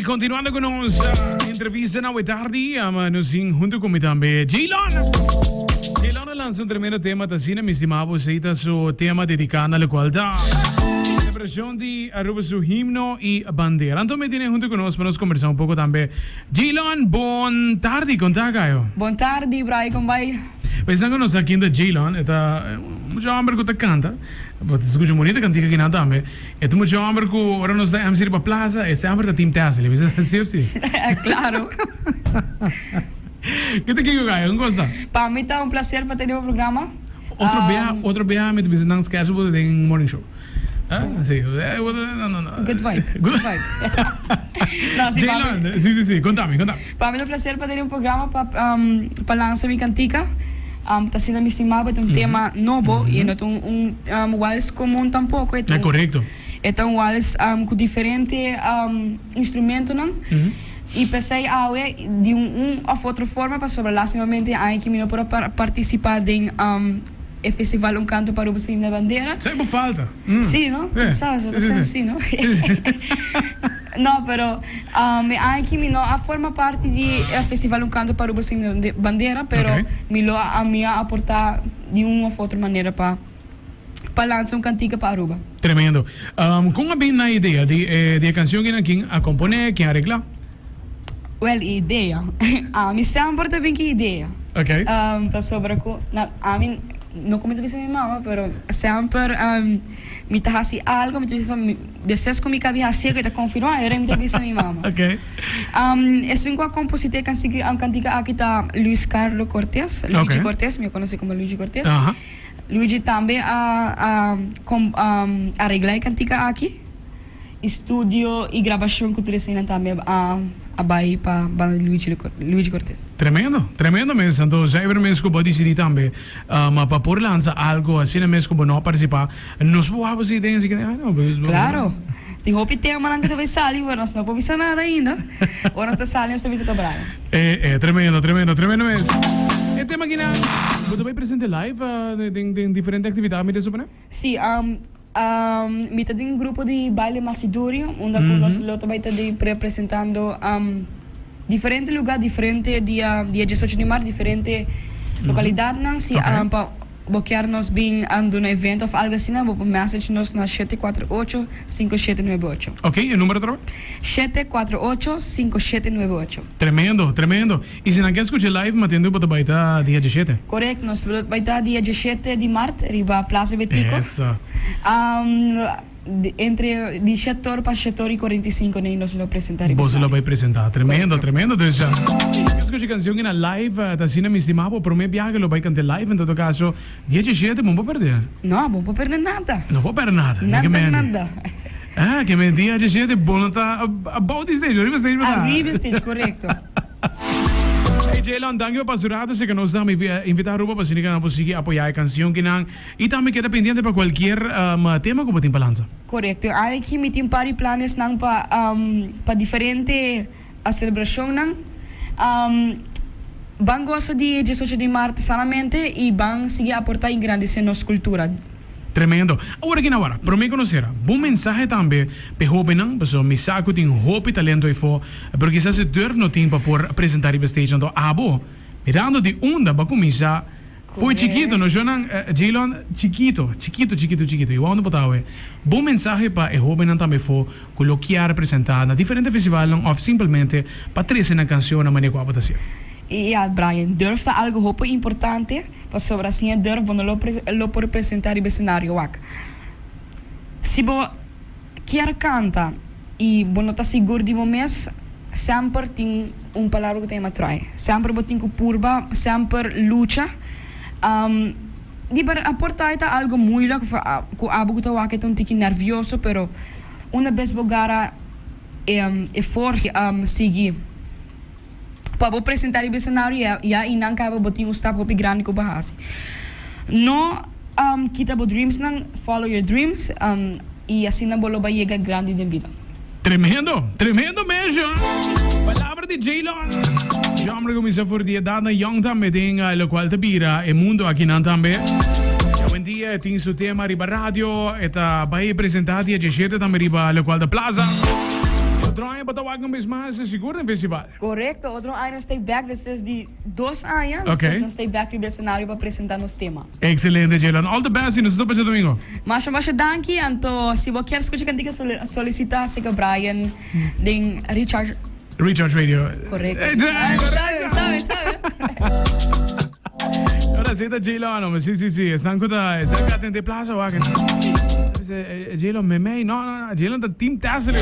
continuando cu nos entrevista na tardi, ama nos sin hunto cu mi tambe Jaylon. Jaylon a lanza un tremendo tema ta asina, mi estimado, esey ta su tema dedica na locual ta celebracion di Aruba su himno y bandera. Anto mi tiene hunto cu nos pa nos conversa un poco tambe. Jaylon, bon tardi, con ta gayo? Bon tardi, Brian, con bay? Pensando nos aki ta Jaylon, e ta mucha homber cu ta canta. Bo ta scucha un bonita cantica kinan tambe. E ta mucha homber cu ora nos ta MC riba plaza, e semper ta team Tessely. Bisa si of si? Claro. Ke ta kiko Gaia? Con cosa ta? Pa mi ta un placer pa ta den bo programa. Otro bia, otro bia mi ta bisa nan schedule bo ta den morning show. Ah, si. No, no, no. Good vibe. Good vibe. No, si, pa mi. Si, si, si. Contami, contami. Pa mi ta un placer pa ta den un programa pa pa lansa mi cantica. Ta asina mi stima bo, e ta un tema nobo y e no ta un wals comun tampoco. E ta un, Correcto. E ta un wals cu diferente instrumentonan y p'esey awe di un un of otro forma pasobra lastimamente e aña aki mi no por a participa den e festival Un Canto pa Aruba Sin Himno Bandera. Esey bo falta. Sí, no? Sa, sa ta sem sí, no? No, pero e aña aki mi no a forma parti di e festival Un Canto pa Aruba Sin Bandera, pero mi lo a mi a aporta di un of otro manera pa pa lansa un cantica pa Aruba. Tremendo. Con a bin na idea di e di e cancion kinan kin a compone, kin a regla? Wel, e idea. Ami semper ta bin cu idea. Ok. Pasobra cu na ami no cu mi ta bisa mi mama, pero semper mi ta haci algo, mi ta bisa despues cu mi cabi haci e ta confirma, ahora mi ta bisa mi mama. Ok. Esun cu a composita e cantica aki ta Luis Carlo Cortes, Luigi Cortes, mi a conoce como Luigi Cortes. Luigi tambe a aregla e cantica aki. E studio y grabacion cu tur eseinan tambe a bay pa banda di Luigi Cortes. Tremendo, tremendo mes. Anto zuiver mes cu bo a dicidi tambe pa por lansa algo asina mes cu bo no a participa. Nos por wak bo si den esaki ay no. Claro. Tin hopi temanan cu ta bay sali pero nos no por bisa nada ainda. Ora nos ta sali nos ta bisa ta Brian. E e tremendo, tremendo, tremendo mes. E tema akinan bo ta bay presente live den den diferente actividad mi ta supone? Si, Mi ta den un grupo di baile Macedorio unda cu nos lo ta bay ta den representando diferente lugar, diferente dia, dia diesocho di maart, diferente localidadnan. Si pa bo kier nos bin duna evento of algo asina bo por message nos na shete cuatro ocho, cinco shete nuebe ocho. Ok, e numero otra vez? Shete cuatro ocho, cinco shete nuebe ocho. Tremendo, tremendo. Y si nan kier scucha live, Matendo bo ta bay ta dia diesshete? Correcto, nos lo bay ta dia diesshete di mart riba Plaza Betico. Eso. Entre di shete or pa shete or y cuarenta y cinco ney nos lo presenta riba Boso lo escenario. bay presenta. Tremendo, Correcto. tremendo. Dus, kier scucha cancion ina live, ta asina mi stima bo prome biaha lo bay canta live, en todo caso, dia diesshete bo no por perde. No, bo no por perde nada. No por perde nada. Nada, nada. Ah, ke men dia diesshete bo no ta abou di stage, ariba stage bo ta. Ariba stage, correcto. Hey Jaylon, danki pa pasa un rato esei ku nos ta invita Aruba pa asina ku nan por sigui apoya e kansion kinan i tambe keda pendiente pa kualkier tema ku bo tin pa lansa. Korekto, aki mi tin par di planesnan pa pa diferente selebrashonnan. Ban gosa di e diesocho di mart sanamente i ban sigui aporta i engrandesé nos kultura. Tremendo. Awor aki na wara, prome ku nos sera, bon mensahe tambe p'e hobennan, pasobra mi sa ku tin hopi talento ayfó, pero kisas e durf no tin pa por presenta riba stage. Anto abo, mirando di unda bo a kuminsá fo'i chikito, no shownan, Jaylon, chikito, chikito, chikito, chikito, i wou unda bo ta awe. Bon mensahe pa e hobennan tambe ayfó ku lo kier presenta na diferente festivalnan òf simpelmente pa trese nan kansionnan manera ku abo ta hasié. Ya, Brian, durf ta algu hopi importante. Pasobra sin e durf bo no lo lo por presenta riba e scenario wak. Si bo kier canta y bo no ta sigur di bo mes, semper tin un palabra cu ta yama try. Semper bo tin cu purba, semper lucha. Di ber por ta e ta algo moeilijk of cu abo cu ta wak e ta un tiki nervioso pero una bes bo gara e forsa sigui. Pa bo presenta riba e scenario ya ya y nan caba bo tin un stap hopi grandi cu bo haci. No kita bo dreamsnan, follow your dreams y asina bo lo bay yega grandi den bida. Tremendo, tremendo mes jo. Palabra di Jaylon. Jammer cuminsa for di edadnan young tambe den locual ta bira e mundo akinan tambe. Y awendia e tin su tema riba radio, e ta bay presenta dia diesshete tambe riba locual ta plaza. Otro aña bo ta wak un bes mas sigur den festival. Korekto, otro aña nos ta bek despues di dos aña nos Ok. nos ta bek riba escenario pa presenta nos tema. Excelente Jaylon, all the best y nos ta topa djadomingo. Masha masha danki, anto si bo kier scucha cantica solicita seca Brian den Recharge. Recharge Radio. Correcto. Sabe, sabe, sabe. Ora si ta Jaylon, hombre. Si, si, si. Esnan ku ta, esnan ku atende plaza wak. Jaylon, memey. No, no, no. Jaylon ta team Tessel.